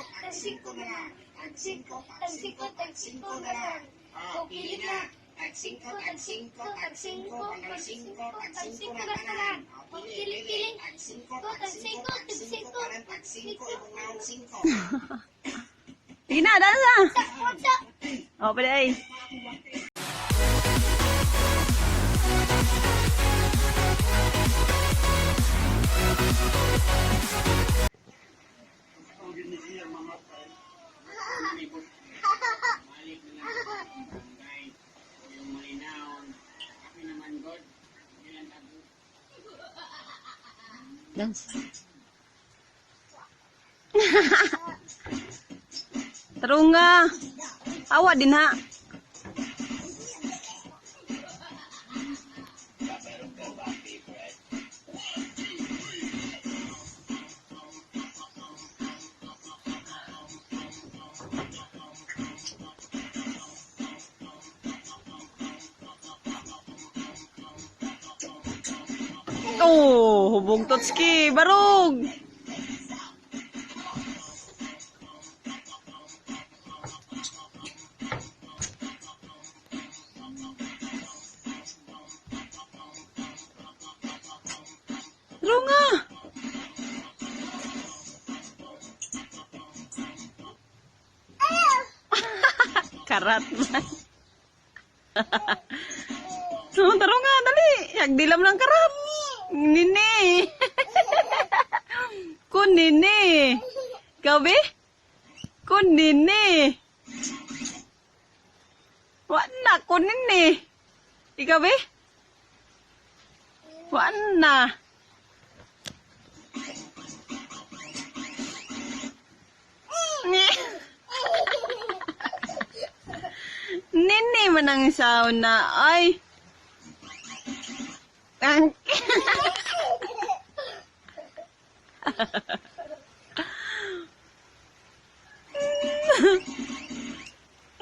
Tag 5 na lang. Tag 5, tag 5, tag 5 na lang. Oh, O, pili pili na. na. Tag 5, tag 5, tag 5, tag 5, tag 5 na na tanan. tanan. Oh, pili, pili. Tag 5, tag 5, tag 5, tanan, tag 5, imong naong 5. Sige na, daan na. Sa, Oh, pwede ay. Balik na lang sa barangay. O yung malinaon. Ako naman, God. Ilan tago. Dance. Tarunga. Awa din ha. Oh, hubog totski, barog. Tarunga. Karat man. So, tarunga, dali. Yagdilam lang karat. Nini. Kun nini. Ikaw, be? Kun nini. Wa na, kun nini. Ikaw, be? Wa na. Ni. Nini man ang sauna. Ay. Ang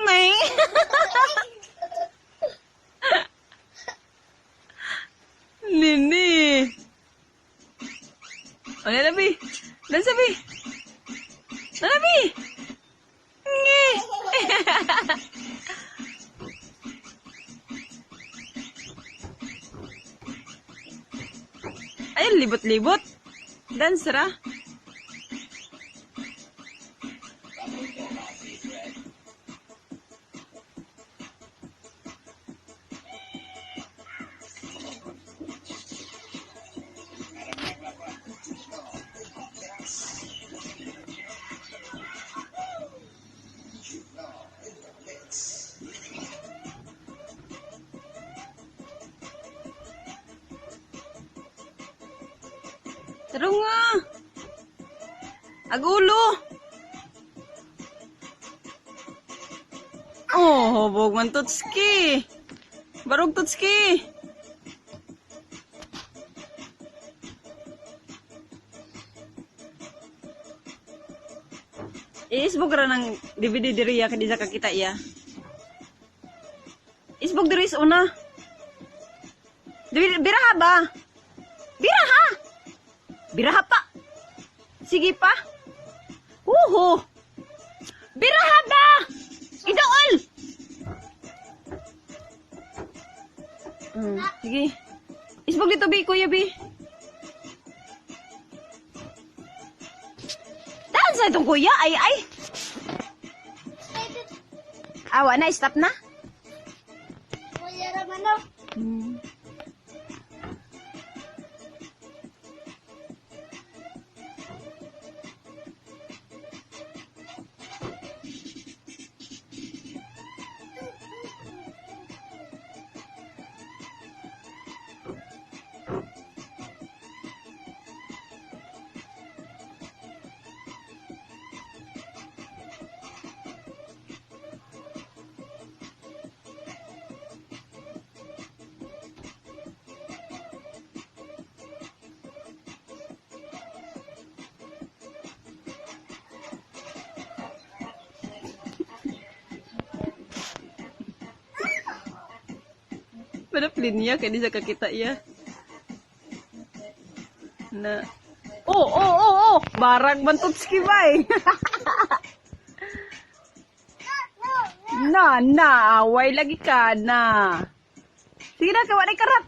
May. Nini. O, nalabi. Dansa, bi. Nalabi. Ngi. Ay, libot-libot. Dance ra. Taro nga. Agulo. Oh, hubog man tutski. Barog tutski. Iisbog ra ng DVD diri ya kay di sa kakita iya. Isbog diri sa una. Biraha ba? Biraha. Biraha pa. Sige pa. Uho. Biraha ba? Idool. Sige. Isbog dito, bi, kuya, bi. Daan sa itong kuya, ay, ay. Awa na, stop na. Kuya raman oh. Pero linya kay di sa kakita iya. Na. Oh. Barag man tutski bay. Na, na, away lagi ka na. Sige na, kawa na karat.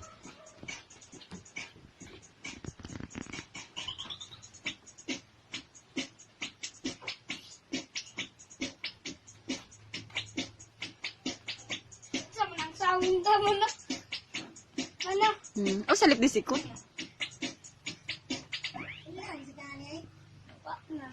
Sa manang sound mo na. Ano? Oh, salip di sikot. Wa na.